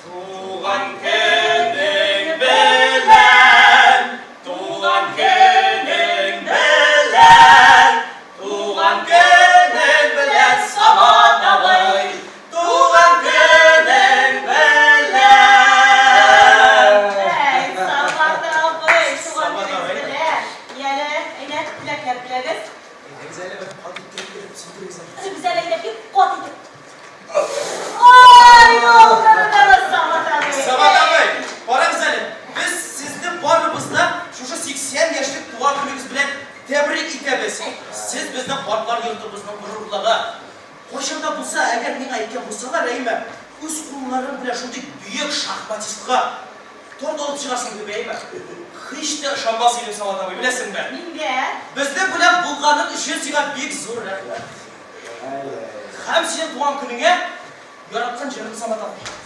Туган көнең белән, туган көнең белән, туган көнең белән, Самат абый, туган көнең белән. Әй, Самат абый, туган көнегез белән. Яле, әйдә, теләкләр теләгез. Әйдәгез әле бер кат иттереп биреп, сөндерегез әле. Үзегез әле әйдә, бик кат итеп. Ай, булдырдыгыз, Самат абый. Самат абый, карагыз әле, без сезне барыбыз да шушы 80 яшьлек туган көнегез белән тәбрик итәбез. Сез безнең картлар йортыбызның горурлыгы. Кайчан да булса, әгәр миңа әйткән булсалар, әйме, үз кулларың белән шундый бөек шахматистка торт алып чыгасың дип, әйме, һич тә ышанмас идем, Самат абый, беләсеңме? Нигә? Безнең белән булганың өчен сиңа бик зур рәхмәт. Һәм синең туган көнеңә яраткан җырың Самат абый.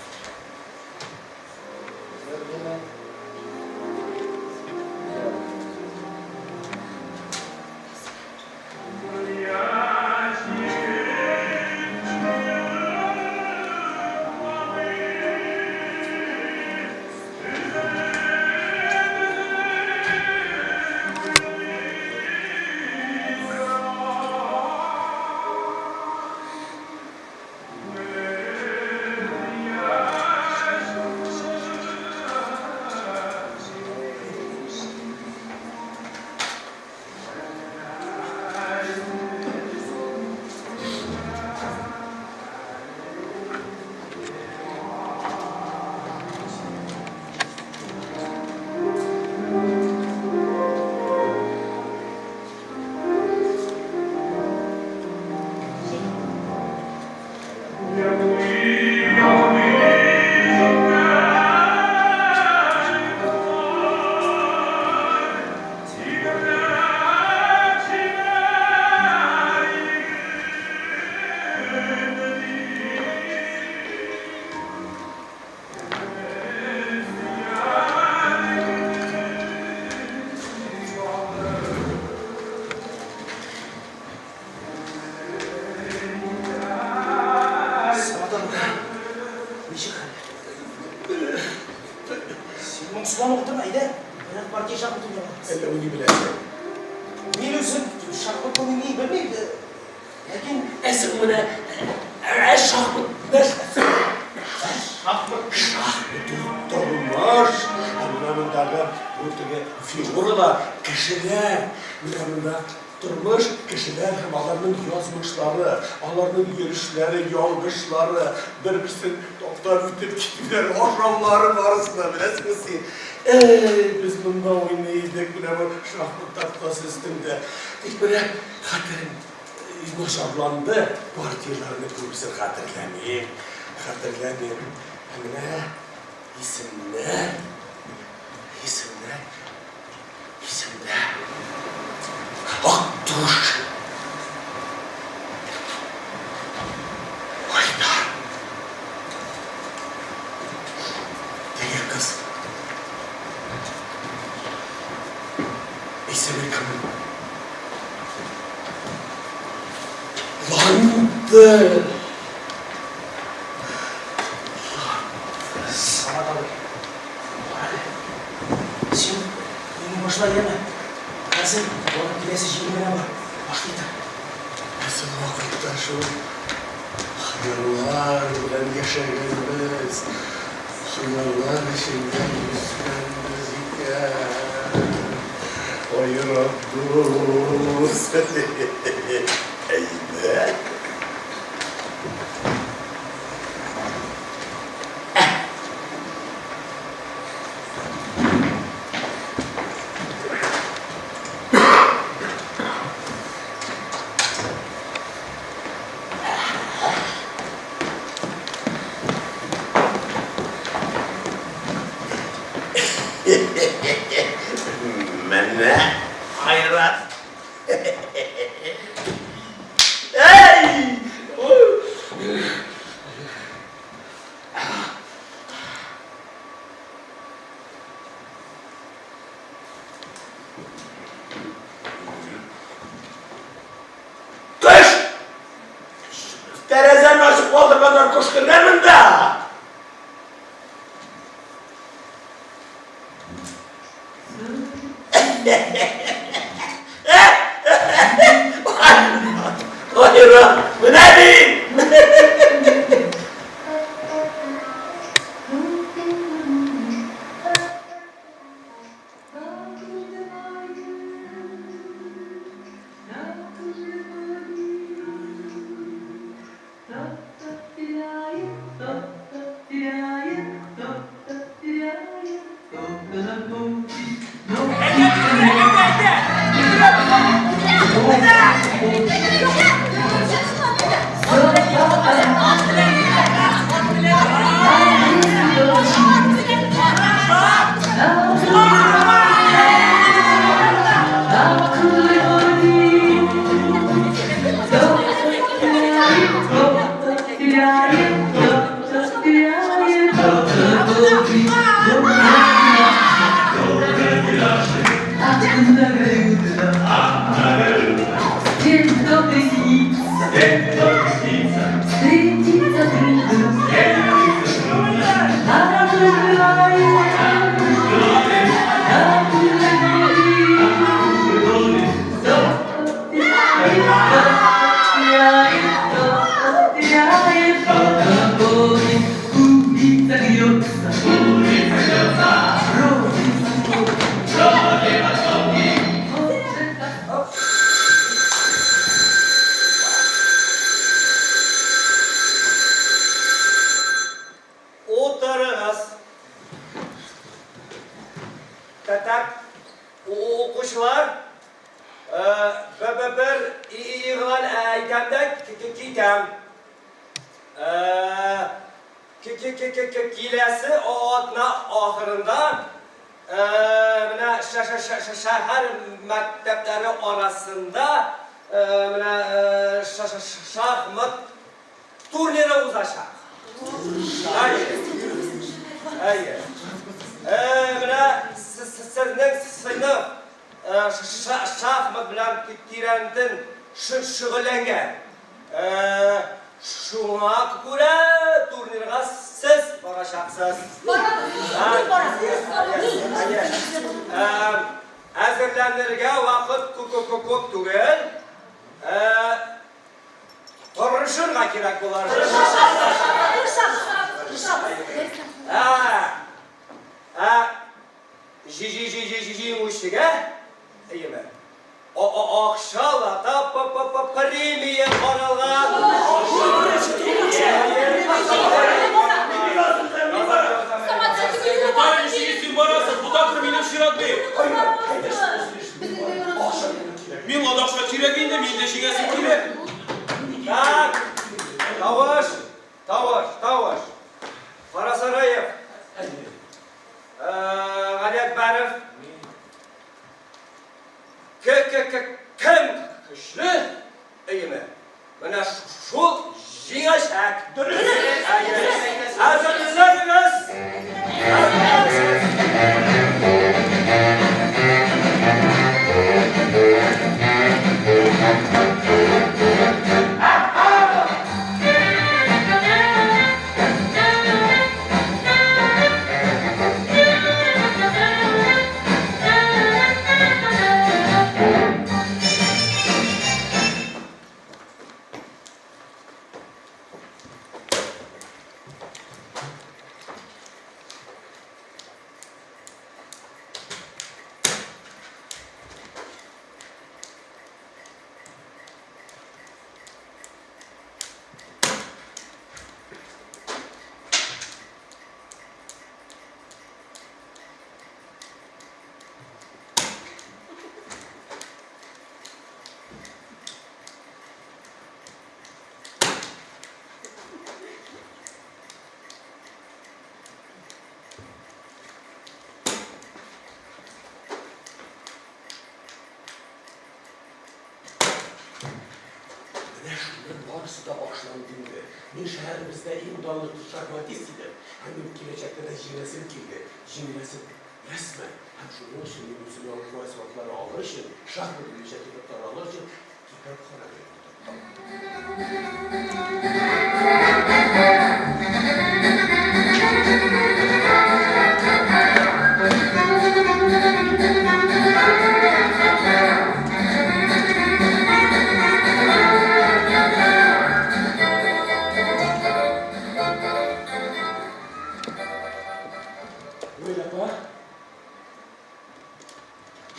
Самат абый, ничек хәлләр? Син моңсуланып утырма, әйдә, берәр партия шахмат уйнап алабыз. Әллә уйный беләсең? Мин үзем шахмат уйный белмим, ләкин Ә соң менә ә шахмат нәрсә? Шахмат. Шахмат ул тормыш. Ә менә мондагы бу теге фигуралар, кешеләр. Менә монда тормыш, кешеләр һәм аларның язмышлары, аларның йөрешләре, ялгышлары, бер-берсен таптап үтеп китүләре, ашаулары барысы да, беләсеңме син? Әй, без монда уйный идек, менә бу шахмат тактасы өстендә. Тик менә хәтерем начарланды, партияләрне күбесен хәтерләмим, хәтерләмим. Ә менә исемнәр, исемнәр Исемдә. Актүш. Айдар. Китте. Самат абый, кара әле. Син мине башла, яме. Хәзер барып киләсе җирем генә бар. Башлый тор. Без ул вакытта шул хыяллар белән яшәгәнбез, хыяллар эчендә йөзгәнбез икән. Айрат дус. Әйдә. Менә Айрат. Әй! Кош! Тәрәзәне ачып калдырганнар, кош кергән монда! Айра, менә мин! Утырыгыз. Так, укучылар, бер игълан әйтәм дә китәм. Киләсе атна ахырында менә шәһәр мәктәпләре арасында менә шахмат турниры узачак. Әйе. Әйе. Менә сезнең сыйныф шахмат белән тирәнтен шөгыльләнгән. Шуңа күрә турнирга сез барачаксыз. Әзерләнергә вакыт күп түгел. Тырышырга кирәк булыр. Ә җиңүчегә, әйеме? Акчалата премия каралган. Син барасың, бу тапкыр минем чират бит. Миңа да акча кирәк инде, мин дә җиңәсем килә. Так, тавыш, тавыш, тавыш. Карасараев. Галиәкбәров. Кем көчле, әйеме? Менә шул җиңәчәк. Дөрес. Әзерләнегез. Барысы да башланды инде. Мин шәһәребездә иң данлыклы шахматист идем. Һәм мин киләчәктә дә җиңәсем килде. Җиңеләсем рәсмән. Һәм шуның өчен мин үземә уку әсбаплары алыр өчен, шахмат буенча китаплар алыр өчен китапханәгә юл тоттым. Наилә апа?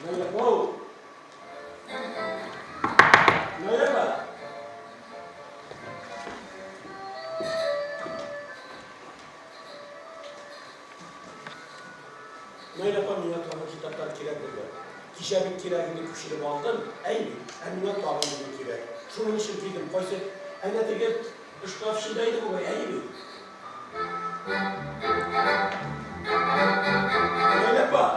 Наилә апа! Наилә апа! Наилә апа, миңа тагын китаплар кирәк булды. Кичә бик кирәк иде, күчереп алдым. Әй бит, ә миңа тагын бүген кирәк. Шуның өчен килдем. Кайсы? Әнә теге шкаф эчендә иде бугай, әйе бит? Наилә апа!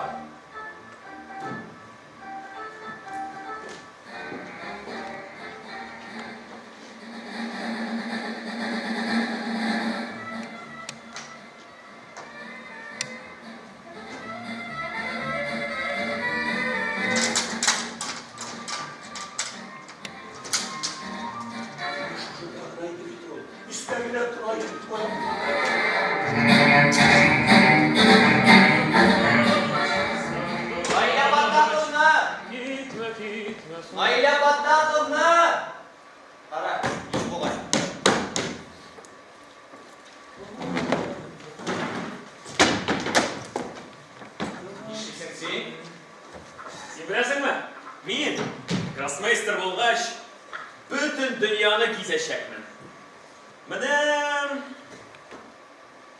Наилә Фаттаховна! Наилә Фаттаховна! Кара, кич бугай. Нишлисең син? Син беләсеңме? Мин, гроссмейстер булгач, бөтен дөньяны гизәчәкмен. Менә...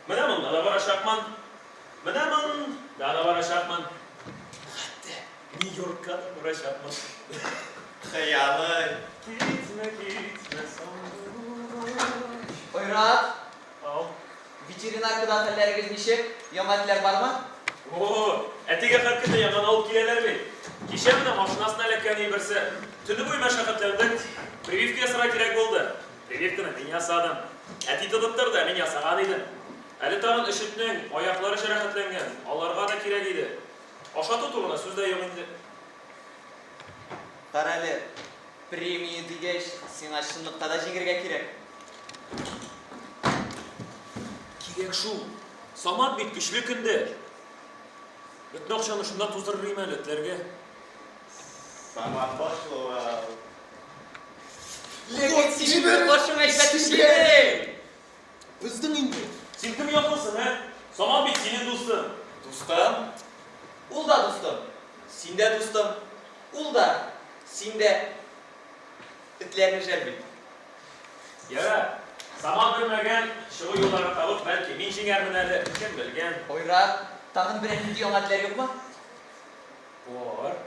Менә монда да барачакмын. Менә монда да барачакмын. Хәтта Нью-Йоркка да барачакмын. Хыялый. Китмә, китмә, сандугач. Айрат, Ау. ветеринаркада хәлләрегез ничек? Яңа этләр бармы? О, әтигә һәр көнне яңаны алып киләләр бит. Кичә менә машинасына эләккән иде берсе. Төне буе мәшәкатьләндек. Прививка ясарга кирәк булды. Прививканы мин ясадым. Әти тотып торды, мин ясаган идем. Әле тагын өч этнең аяклары җәрәхәтләнгән, аларга да кирәк иде. Ашату турында сүз дә юк инде. Карале, премия дигәч, сиңа чынлыкта да җиңергә кирәк. Кирәк шул. Самат бит көчле көндәш. Бөтен акчаны шунда туздырыр идем әле этләргә. Самат башлы. Ләкин синең башың әйбәт эшли. Биздең инде. Син кем яклысың, ә? Самат бит синең дустың. Дустым? Ул да дустым. Син дә дустым. Ул да, син дә. Этләрне жәл бит. Ярар. Самат белмәгән, чыгу юлларын табып, бәлки мин җиңәрмен әле, кем белгән. Айрат, тагын берәр нинди яңа этләр юкмы? Бар.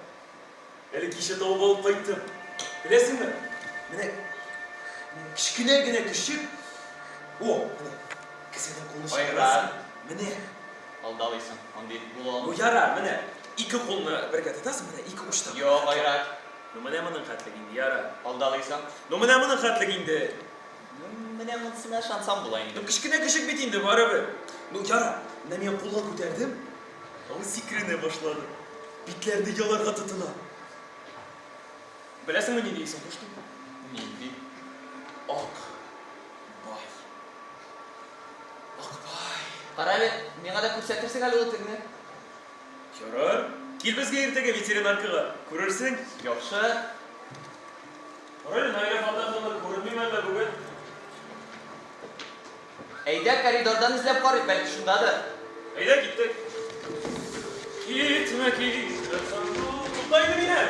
Әле кичә табып алып кайттым. Беләсеңме? Менә кечкенә генә көчек. О, менә кесәдән кулны чыгарасың. Менә. Алдалыйсың, андый эт була Ну алмый. ярар, менә ике кулны бергә тотасың, менә ике учтан. Юк, Айрат. Ну менә моның хәтлек инде, ярар. Алдалыйсың. Ну менә моның хәтлек инде. Ну, менә монысына ышансам була инде. Ну кечкенә көчек бит инде, барыбер. Ну ярар, менә мин кулга күтәрдем, ул сикеренә башлады. Битләрне яларга тотына. Беләсеңме нинди исем куштым? Нинди? Ак бай. Акбай. Карале, миңа да күрсәтерсең әле ул этеңне. Ярар. Кил безгә иртәгә ветеринаркага. Күрерсең. Яхшы. Карале, Наилә Фаттаховна күренмиме әллә бүген? Әйдә, коридордан эзләп карыйк, бәлки шундадыр. Әйдә, киттек. Китмә, китмә, сандук. Тукта инде мине.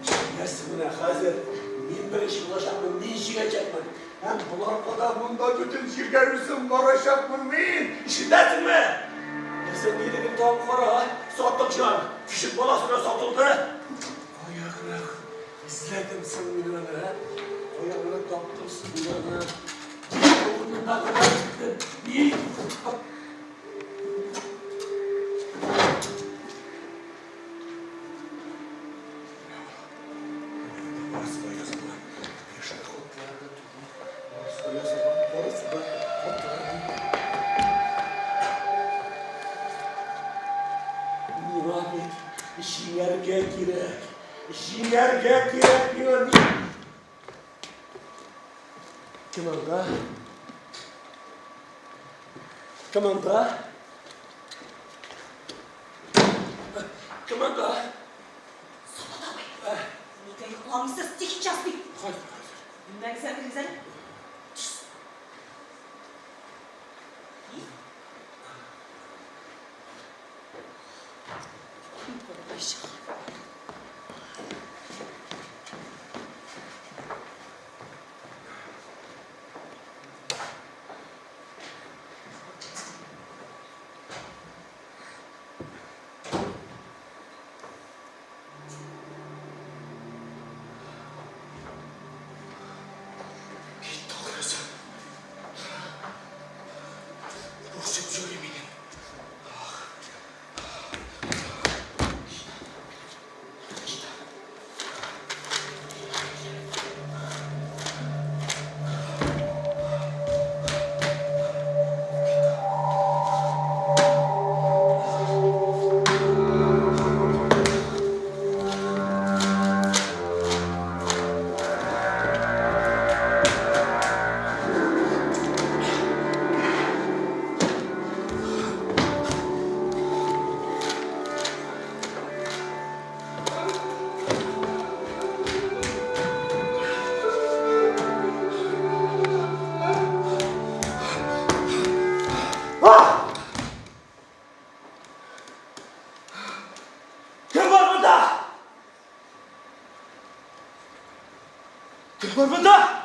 Җиңәсең менә хәзер. Мин беренче булачакмын, мин җиңәчәкмен. Һәм боларга да монда бөтен җиргә үзем барачакмын мин. Ишетәсеңме? Нәрсә нилеген тагын кара, сатык җан. Көчек баласына сатылды. Кая гына эзләдем соң мин аны, ә? Кая гына таптым соң мин аны? Урынында гына киттем. Мин. Барысы да язылган. Пешеходлар. Җиңәргә кирәк. Җиңәргә кирәк миңа. Кем анда? Кем анда? Кем анда? Самат абый, нигә йокламыйсыз? Тихий час бит. Хәзер, хәзер. Бүлмәгезгә керегез әле. Китте ахрысы. Борчып йөри мине. Кем бар монда? Кем бар монда?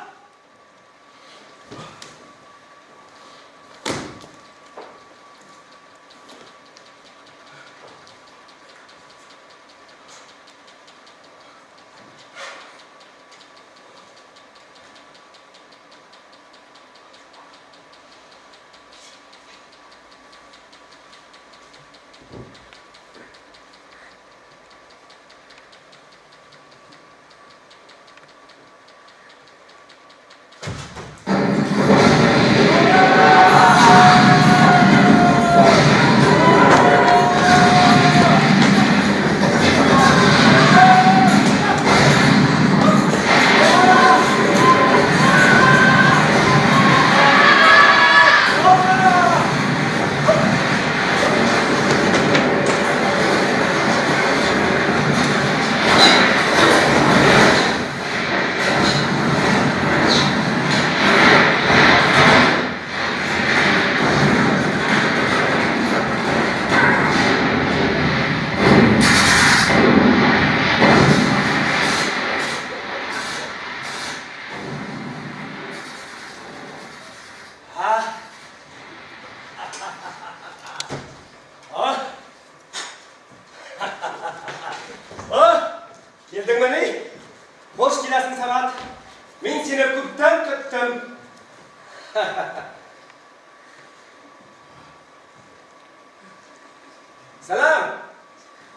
А? А? А? Килдеңмени? Хуш киләсең, Самат. Мин сине күптән көттем. Сәлам!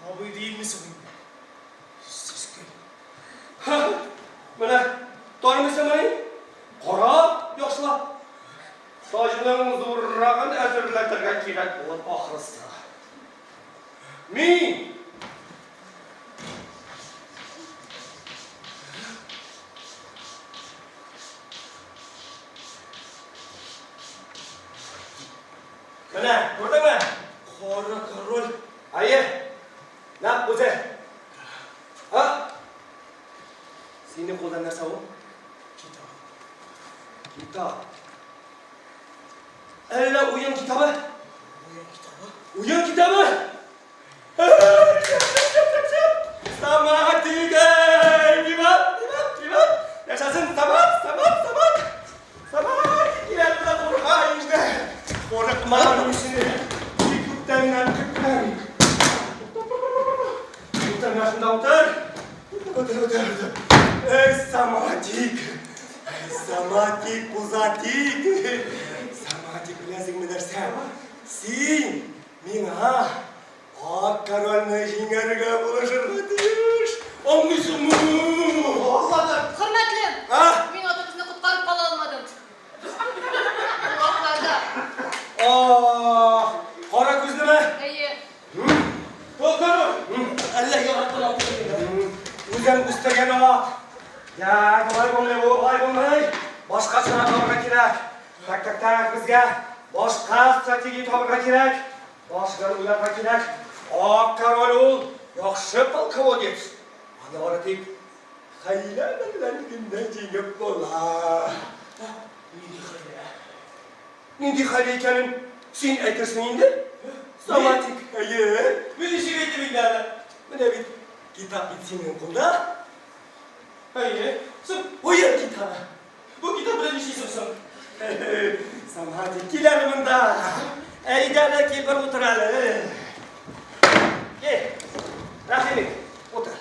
Абый дилме соң инде? Сез кем? Менә, танымыйсыңмыни? Кара, яхшылап. Таҗның зуррагын әзерләтергә кирәк булыр ахрысы. Мин! Менә, күрдеңме? Кара король. Әйе, нәкъ үзе. А? Синең кулда нәрсә ул? Китап. Китап. Әллә уен китабы? Уен китабы? Уен китабы! Самат икән! Виват, виват, виват! Яшәсен Самат, Самат, Самат! Самат! Килә дә курка инде. Курыкма мин сине. Бик күптәннән көттем. Утыр менә шунда утыр. Утыр, утыр, утыр. Эй, Саматик! Эй, Саматик, пузатик! Саматик, беләсеңме нәрсә? Син миңа Ак корольне җиңәргә булышырга тиеш. Аңлыйсыңмы? Аңладым. Хөрмәтлем, А? мин атыбызны коткарып кала алмадым. Ул акларда. Ах, кара күзлеме? Әйе. Туктар. Әллә яратмыйсың? Я, болай булмый бу, болай булмый. Башка чара табырга кирәк. Так, так, так, безгә башка стратегия табырга кирәк. Баш белән уйларга кирәк. Ак король ул яхшы полководец. Аны бары тик хәйлә белән генә җиңеп була. Нинди хәйлә? Нинди хәйлә икәнен син әйтерсең инде. Саматик, әйе. Мин ничек әйтим инде аны? Менә бит китап бит синең кулда. Әйе. Соң, Уен китабы. бу китап белән нишлисең соң? Саматик, кил әле монда. Әйдә әле, кил бер утыр әле. Кил. Рәхим ит. Утыр.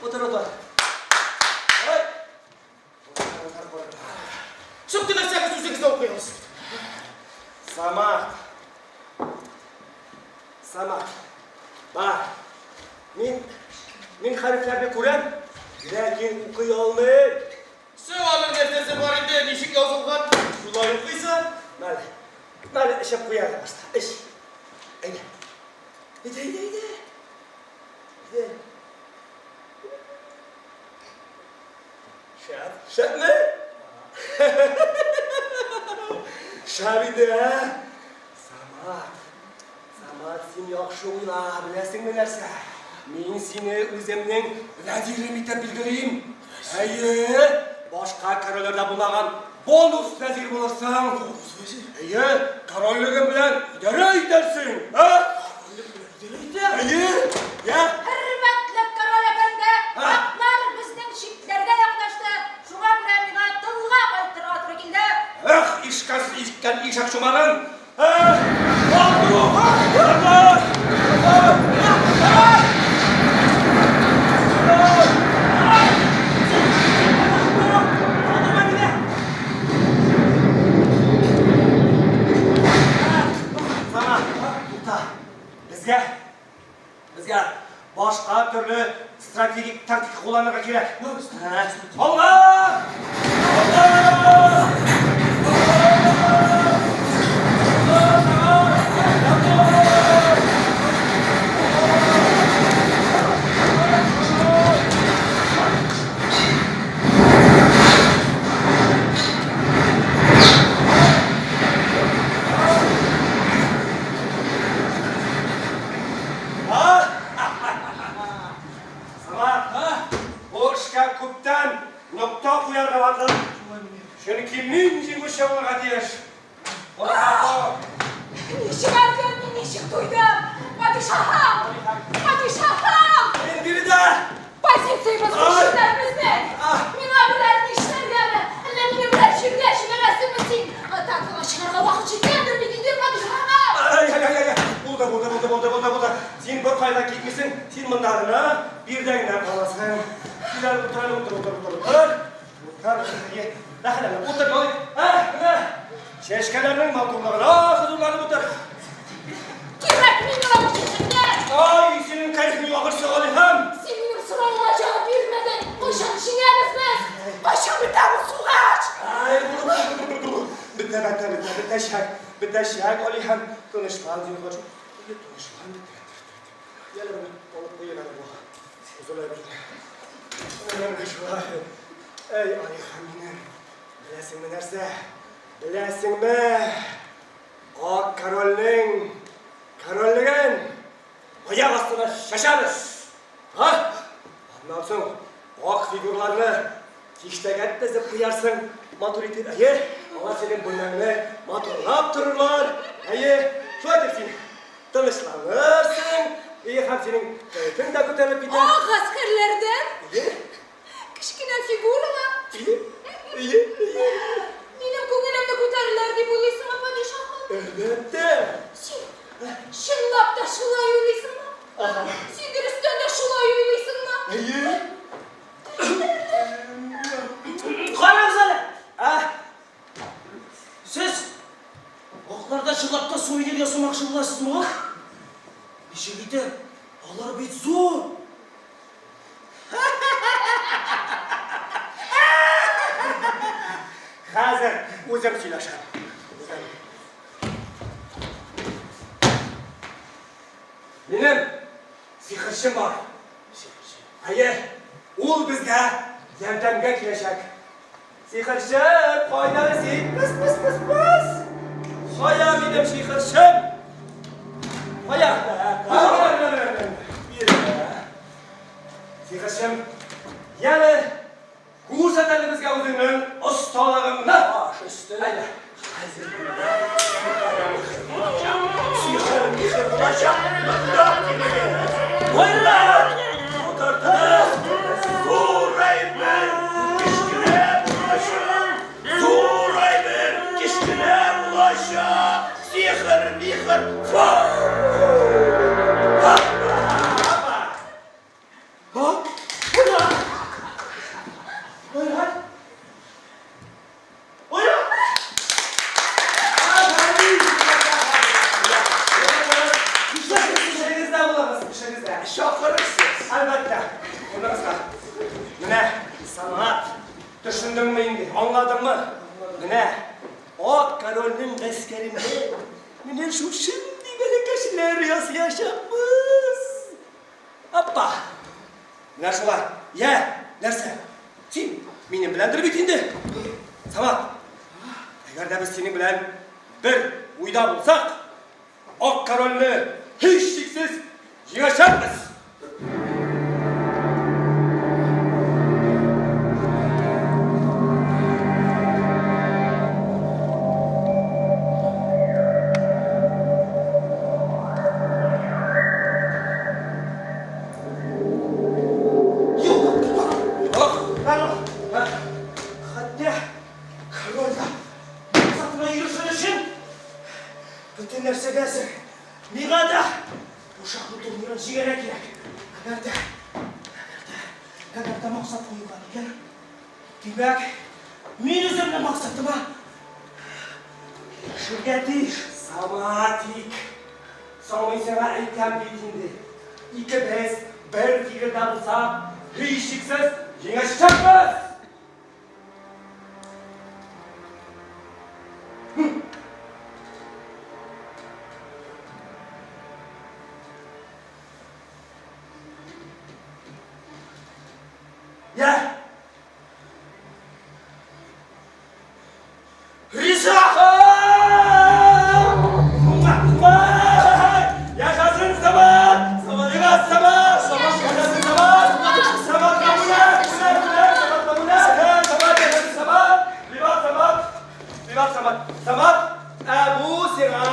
Утыр, утыр. Ой. Утыр, утыр, утыр. Соң теләсәгез үзегез дә укый аласыз. Самат. Самат. Бар. Мин мин хәрефләрне күрәм, ләкин укый алмыйм. Соң аның нәрсәсе бар инде, ничек язылган, шулай укыйсың. Мәле. Мәле, эчеп куй әле башта. Эч. Әйдә. Әйдә, әйдә, әйдә. Әйдә. Шәп. Шәпме? Шәп иде, ә? Самат. Самат, син яхшы уйла, беләсеңме нәрсә? Мин сине үземнең вәзирем итеп билгелим. Әйе, башка корольләрдә булмаган бонус вәзир булырсың. Әйе, корольлегем белән идарә итәрсең. Ә? Әйе, я? Хөрмәтле король әфәнде, А? аклар безнең чикләргә якынлашты. Шуңа күрә миңа тылга кайтырга туры килде. Эх, ишкәс иткән ишәк чумарын! Эх, алдыру! Алар! Алар! Сана, тукта. Безгә, безгә башка төрле стратегик тактика кулланырга кирәк. Алга! Алга! Самат, бу эшкә күптән нокта куярга вакыт. Чөнки мин җиңүче булырга тиеш. Ура! Ничек әле мин ничек туйдым? Падишаһым! Падишаһым! Мин биредә! Позициябез Ай! көчләр безнең! А! Миңа берәр нишләргәме? Әллә мине берәр җиргә җибәрәсеңме син? Атакага чыгарга вакыт җиткәндер бит инде, падишаһым! Ай, ай, ай, ай, булды, булды, булды, булды, булды, булды. Син бер кайда китмисең, син монда гына, биредә генә каласың. Кил әле, утыр әле, утыр, утыр, утыр, утыр. Утыр, е, рәхәт әле, утыр, малай. Ә, менә, чәчкәләрнең матурлыгына хозурланып утыр. Кирәкми миңа бу чәчәкләр! Ай, синең кәефең яхшы, Алиһам. Син минем соравыма җавап бирмәдең! Кайчан җиңәбез без? Кайчан бетә бу сугыш? Ай, булды, булды, булды, бетә, бетә, бетә, бетәчәк, бетәчәк, Алиһам. Тынычлан, зинһар. Тынычлан, бетә, бетә, бетә. Яле менә, алып куйыйк әле бу. Озын әйберне. Менә менә шулай. Әй, Алиһам минем. Беләсеңме нәрсә? Беләсеңме? Ак корольнең корольлеген аяк астына чәчәбез. Ха? Аннан соң ак фигураларны киштәгә тезеп куярсың, матур итеп. Әйе, алар синең бүлмәңне матурлап торырлар. Әйе, шулай итеп син тынычланырсың. Әйе, һәм синең кәефең дә күтәрелеп китәр. Ак гаскәрләрдән Әйе, кечкенә фигуралар әйе, әйе, әйе. минем күңелемне күтәрерләр дип уйлыйсыңмы, падишаһым? Әлбәттә. Син чынлап та шулай уйлыйсыңмы? Ага. Син дөрестән дә шулай уйлыйсыңмы? Әйе. Карагыз әле! А, Сез акларда чынлап та сувенир ясамакчы буласызмы? Ничек итеп? Алар бит зур! Хәзер үзем сөйләшәм. Үзем. Минем сихерчем бар. Әйе, ул безгә ярдәмгә киләчәк. Сихерчем, кайда әле син? Пыс, пыс, пыс, пыс. Кая минем сихерчем? Кая? Сихерчем, яле, күрсәт әле безгә үзеңнең осталыгыңны. Баш өсте. Әйдә. Сихер михер булачак. Монда килегез. Уйла! Утырдыгыз. Зур әйбер кечкенә булачак. Зур әйбер кечкенә булачак. Сихер михер. Фу! Ха? Уйла! Уйла! Уйла! Эшегездә булыгыз, эшегездә. Чакырырсыз. Әлбәттә. Урыныгызга. Менә Самат, төшендеңме инде, аңладыңмы? Менә ак корольнең гаскәрендә менә шушындый бәләкәчләр ясаячакбыз. Аппа! Менә шулай. Йә, нәрсә? Син минем беләндер бит инде. Самат, әгәр дә без синең белән бер уйда булсак, ак корольне һичшиксез җиңәчәкбез. Хәтта король да максатына ирешер өчен бөтен нәрсәгә әзер. Миңа да бу шахмат турнирын җиңәргә кирәк. Әгәр дә, әгәр дә, әгәр дә максат куелган икән, димәк, мин үземнең максатыма ирешергә тиеш. Саматик, соң мин сиңа әйтәм бит инде, икебез бер фикердә булсак, һичшиксез җиңәчәкбез! Я! Риза! Яшасын Самат! Самат! Самат! Яшасын Самат! Саматка бүләк! Бүләк! Бүләк! Саматка бүләк! Самат! Яшасын Самат! Виват Самат! Виват Самат! Самат! Ә бу сиңа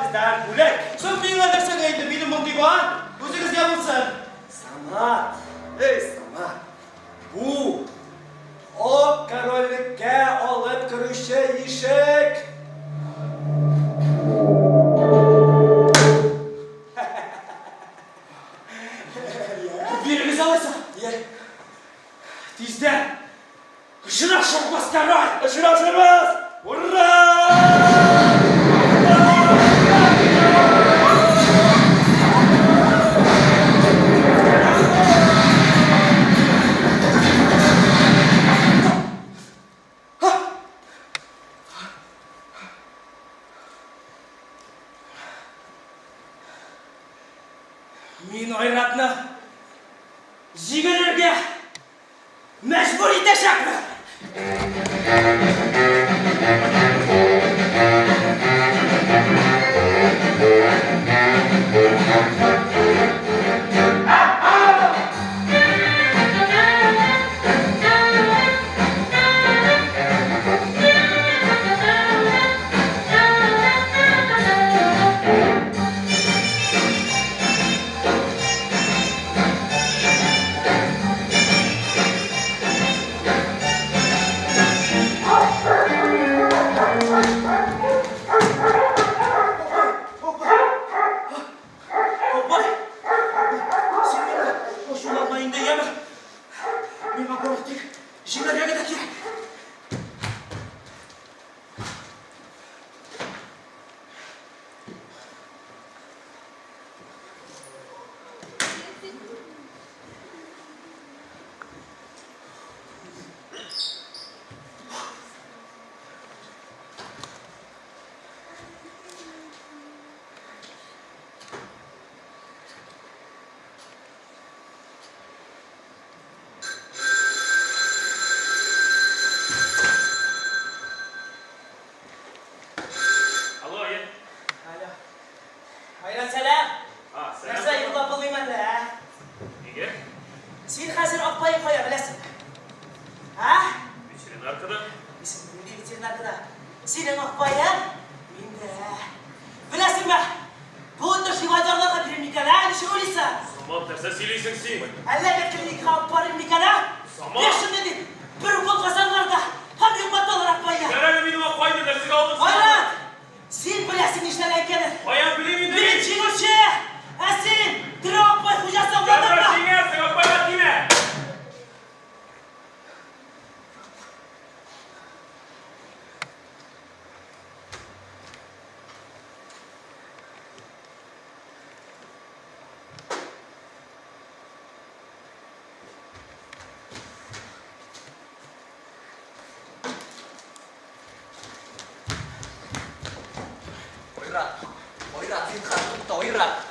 бездән бүләк! Соң миңа нәрсәгә инде минем мондый бар? Үзегезгә булсын. Самат! Эй, Самат! Бу Ак корольлеккә алып керүче ишек! Бирегез алайса. Тиздән очрашырбыз, король! Очрашырбыз! Ура! Мин Айратны җиңелергә мәҗбүр итәчәкмен! хәзер Акбаең кая, беләсеңме? Ә? Ветеринаркада. Исеме нинди ветеринаркада? Синең Акбаең миндә. Беләсеңме? Бу этне живодерларга бирим микән, ә? Ничек уйлыйсың? Самат, нәрсә сөйлисең син? Әллә ветклиникага алып барыйм микән, ә? Самат! Бешеный дип, бер укол касарлар да, һәм йоклаталар Акбайны. Җибәр әле минем Акбайны, нәрсәгә алдың син аны? Айрат! Син беләсең нишләргә икәнен. Каян белим инде Мин мин? җиңүче! Ә син тере Акбай хуҗасы Ярар, аңладыңмы? җиңәрсең, Акбайга тимә! Айрат, Айрат, зинһар, тукта, Айрат.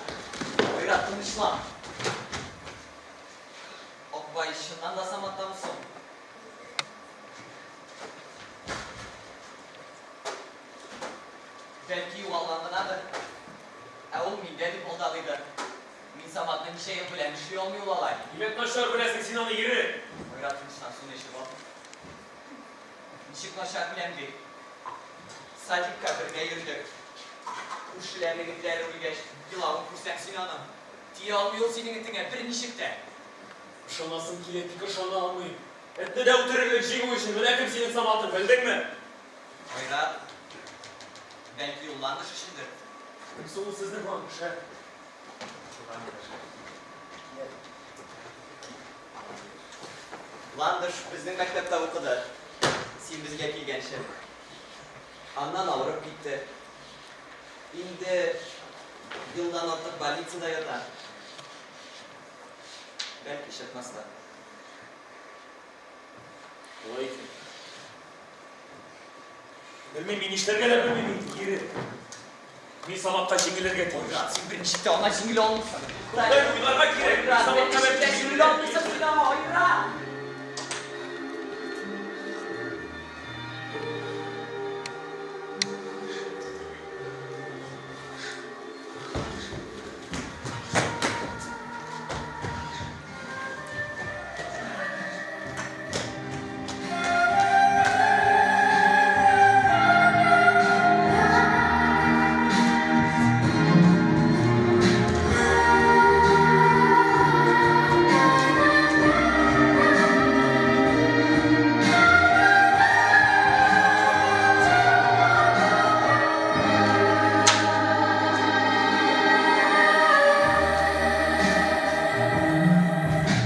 Айрат, тынычлан. Акбай, чыннан да Саматтамы соң? Бәлки югалган гынадыр. Ә ул миндә дип алдадыйдыр. Мин Саматны ничә ел беләм, нишли алмый ул алай. Димәк, начар беләсең син аны, Ирек. Айрат, тынычлан, суны эчеп ал. Ничек начар беләм ди. Садикка бергә йөрдек. Күршеләрнең этләре үлгәч, елавын күрсәң син аның. Тия алмый ул синең этеңә берничек тә. Ышанасым килә, тик ышана алмыйм. Этне дә үтерерлек җиңү өчен менә кем синең Саматың, белдеңме? Айрат, бәлки ул Ландыш өчендер? Кем соң ул сезнең Ландыш, ә? Ландыш безнең мәктәптә укыды, син безгә килгәнче. Аннан авырып китте. Инде елдан артык больницада ята. Бәлки чыкмас та. Алай икән. Белмим, мин нишләргә дә белмим инде, кире. Мин Саматка җиңелергә тиеш. Айрат, син берничек тә аңа җиңелә алмыйсың. Туктале, уйларга кирәк. Мин Айрат, Саматка берничек бәлки тә җиңелергә җиңелә алмыйсың син аңа, Айрат!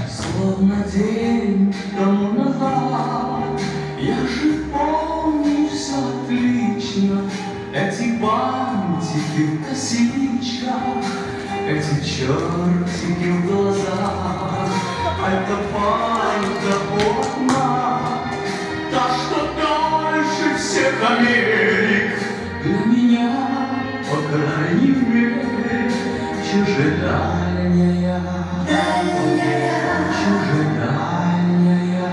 Словно день тому назад Я же помню все отлично Эти бантики в косичках Эти чертики в глазах Это панька у окна Та, что дальше всех Америк Для меня, по крайней мере, Чужедальняя, чужедальняя,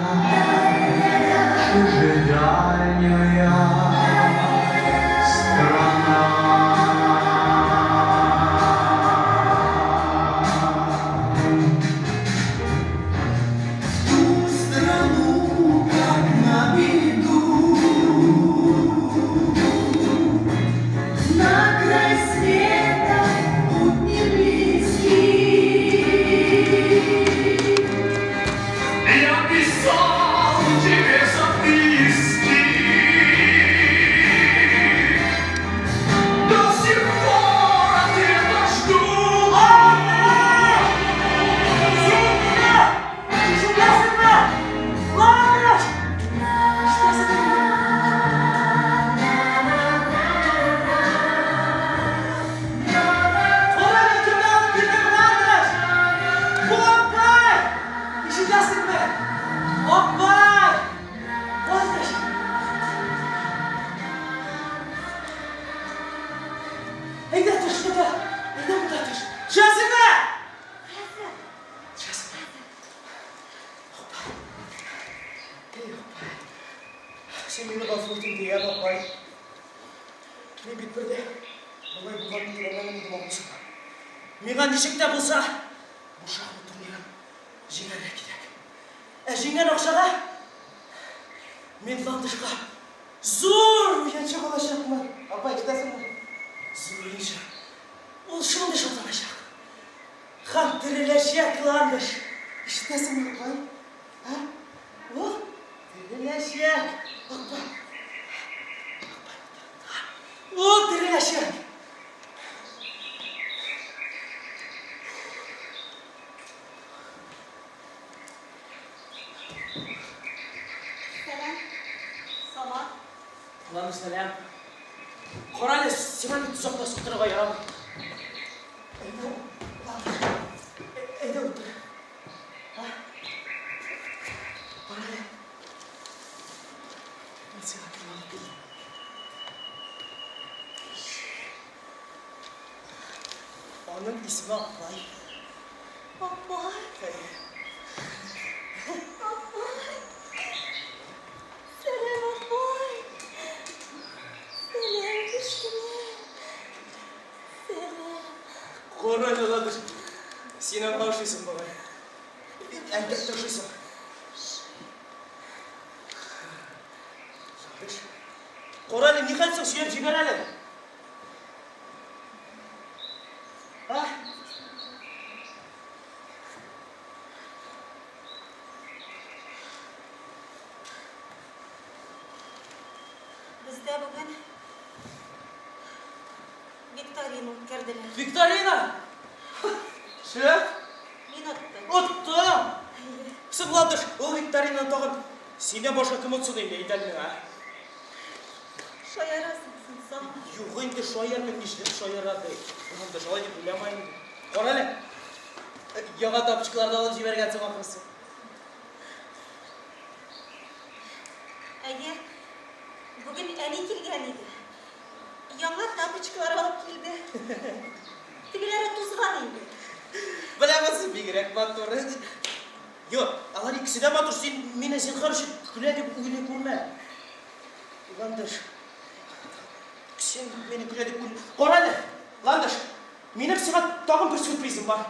чужедальняя страна. В ту страну, как на беду, На край света путь не близкий. Я писал тебе записки, до сих пор ответа жду. Ишетәсеңме? Ландыш! Ишетәсеңме? Кара мин кемне алып килдем, Ландыш! Бу Акбай! Ишетәсеңме? Акбай! Ландыш! Әйдә төш монда! Әйдә монда төш! Төшәсеңме? Төшәсеңме? Акбай. Эй, Акбай. Син мине гафу ит инде, я, Акбай. Мин бит бер дә болай булганын теләмәгән идем абыйсың. Миңа ничек тә булса бу шахмат турнирын җиңәргә кирәк. Ә җиңгән акчага мин Ландышка зур уенчык алачакмын. Апа, ишетәсеңме? Зур уенчык. Ул шундый шатланачак. Һәм тереләчәк Ландыш. Ишетәсеңме, апай? Ә? Ул тереләчәк. Апай. Апай, ул тереләчәк. Сәлам, Самат. Валәйкүм сәлам. Кара әле, сиңа бит тозакта суктырырга ярамый. Әйдә, әйдә утыр. Кара әле. Мин сиңа кем алып килдем. Аның исеме Акбай. Акбай. Акбай. Сәлам, Акбай. Сәлам, кечкенә. Сәлам. Кара әле, Ладыш. Син аңа ошыйсың бугай. Әлбәттә ошыйсың. Ладыш. Кара әле, нихәл соң, сөйләп җибәр әле. А? Бездә бүген викторина үткәрделәр. Викторина? Шәп! Мин оттым. Оттың! Соң, Ландыш, ул викторинаны тагын синнән башка кем отсын инде, әйт әле миңа. Шаярасың син, Самат. Юк инде, шаярмыйм, нишләп шаяра ди. Ландыш, алай дип уйлама инде. Кара әле, яңа тапочкалар да алып җибәргәнсең ахрысы. Әйе, бүген әни килгән иде. Яңа тапочкалар алып килде. Тегеләре тузган инде. Менә монысы бигрәк матур. Юк, алар икесе дә матур. Син мине зинһар өчен көлә дип уйлый күрмә. Ландыш. Син мине көлә дип уйлый. Кара әле, Ландыш, минем сиңа тагын бер сюрпризым бар.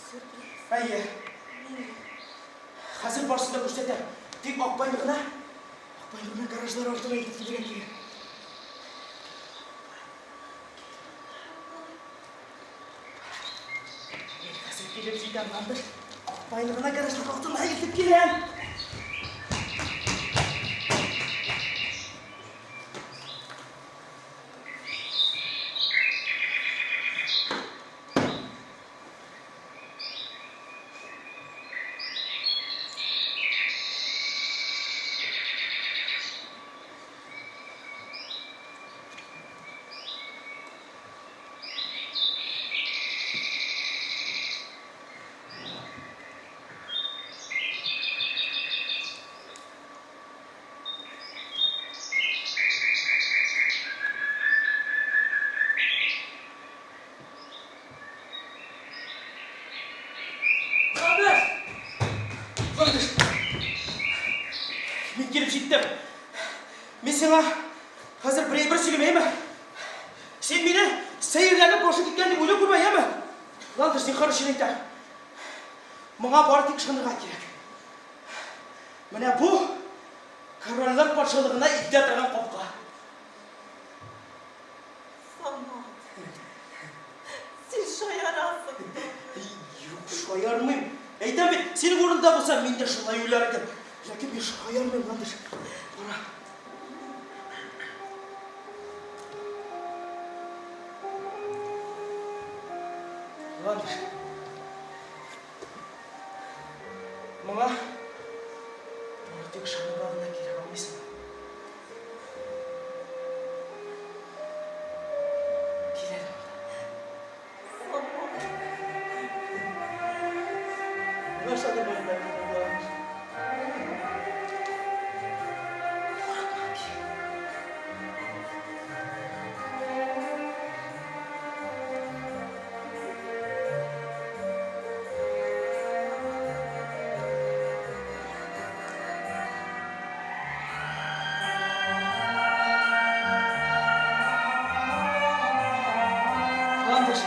Сюрприз? Әйе. Нинди? Хәзер барысын да күрсәтәм. Тик Акбайны гына, Акбайны гына гаражлар артына илтеп килергә кирәк. Мин хәзер килеп җитәм, Ландыш. Акбайны гына гаражлар артына илтеп киләм. Ландыш! Ландыш! Мин килеп җиттем. Мин сиңа хәзер бер әйбер сөйлим, әйеме? Син мине сәерләнеп башы киткән дип уйлый күрмә, яме? Ландыш, зинһар өчен әйтәм. Моңа бары тик ышанырга кирәк. Менә бу корольләр патшалыгына илтә торган капка. Самат, син шаярасың. Юк, шаярмыйм. Әйтәм бит, синең урында булсам, мин дә шулай уйлар идем. Ләкин мин шаярмыйм, Ландыш. Кара. Ландыш. Моңа бары тик ышанырга гына кирәк, аңлыйсыңмы? Кил әле монда. Моңа ышанырга гына кирәк, Ландыш. Курыкма, кил. Ландыш,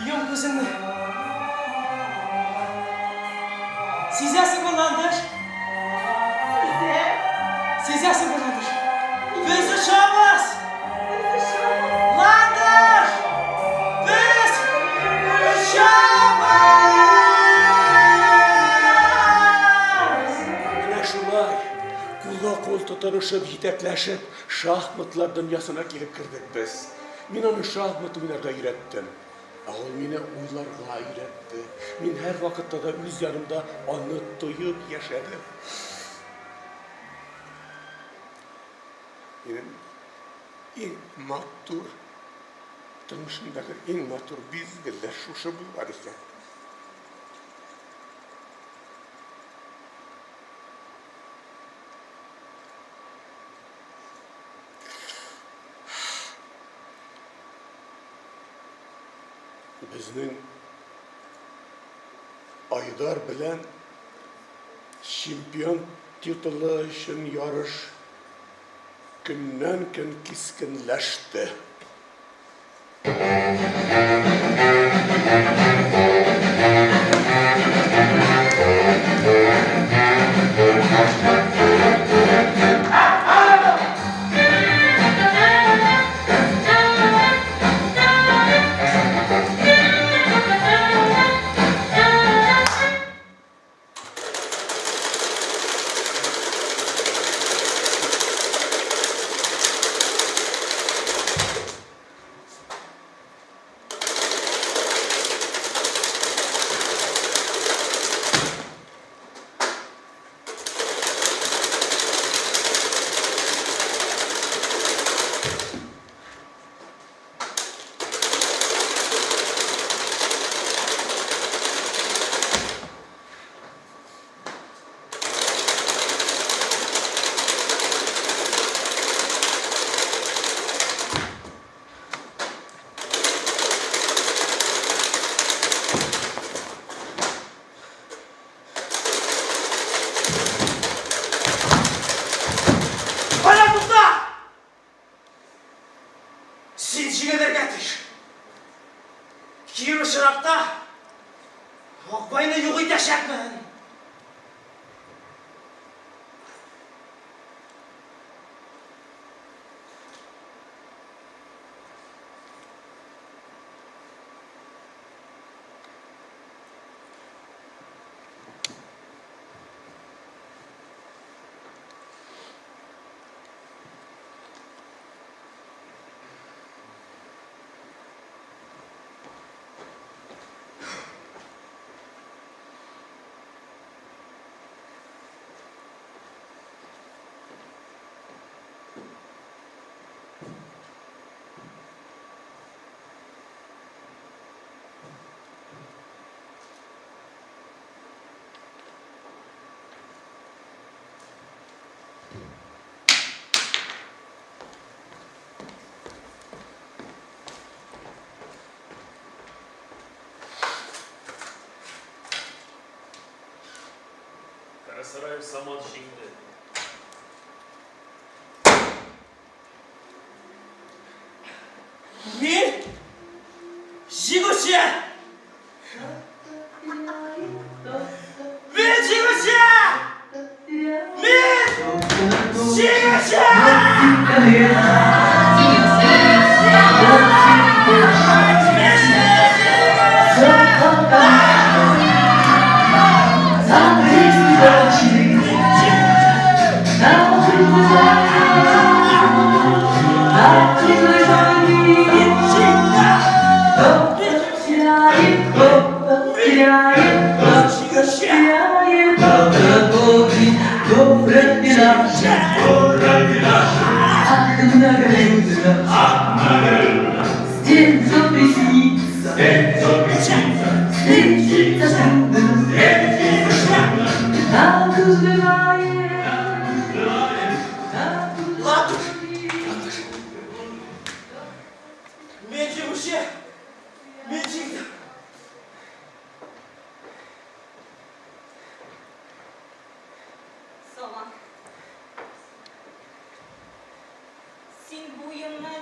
йом күзеңне. Сизәсеңме, Ландыш? Сизәм. Сизәсеңме, Ландыш? Без очабыз! Без очабыз. Ландыш! Без очабыз! Менә шулай, кулга-кул тотынышып, җитәкләшеп, шахматлар дөньясына килеп кердек без. Мин аны шахмат уйнарга өйрәттем. Ә ул мине уйларга өйрәтте. Мин һәрвакытта да үз янымда аны тоеп яшәдем. Минем иң матур, тормышымдагы иң матур мизгелләр шушы булган икән. Безнең Айдар белән чемпион титулы өчен ярыш көннән-көн кискенләште. Кая тукта! Син җиңелергә тиеш. Кире очракта Акбайны юк итәчәкмен. Карасараев Самат җиңде. Мин җиңүче! Мин җиңүче! Мин җиңүче! Ландыш! Ландыш! Мин җиңүче! Мин җиңдем! Самат. Син бу уенны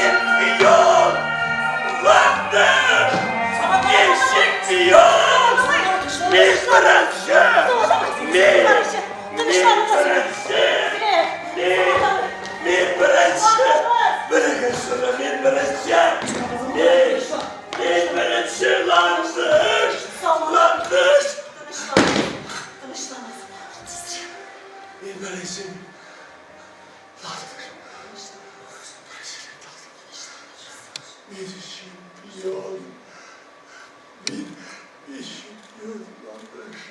Чемпион! Ландыш! Мин чемпион! Мин беренче! Мин! Мин беренче! Мин! Мин беренче! Белегез шуны, мин беренче! Мин! Мин беренче, Ландыш! Ландыш! Тынычланыгыз. Мин беренче! Мин чемпион! Мин, мин чемпион, Ландыш!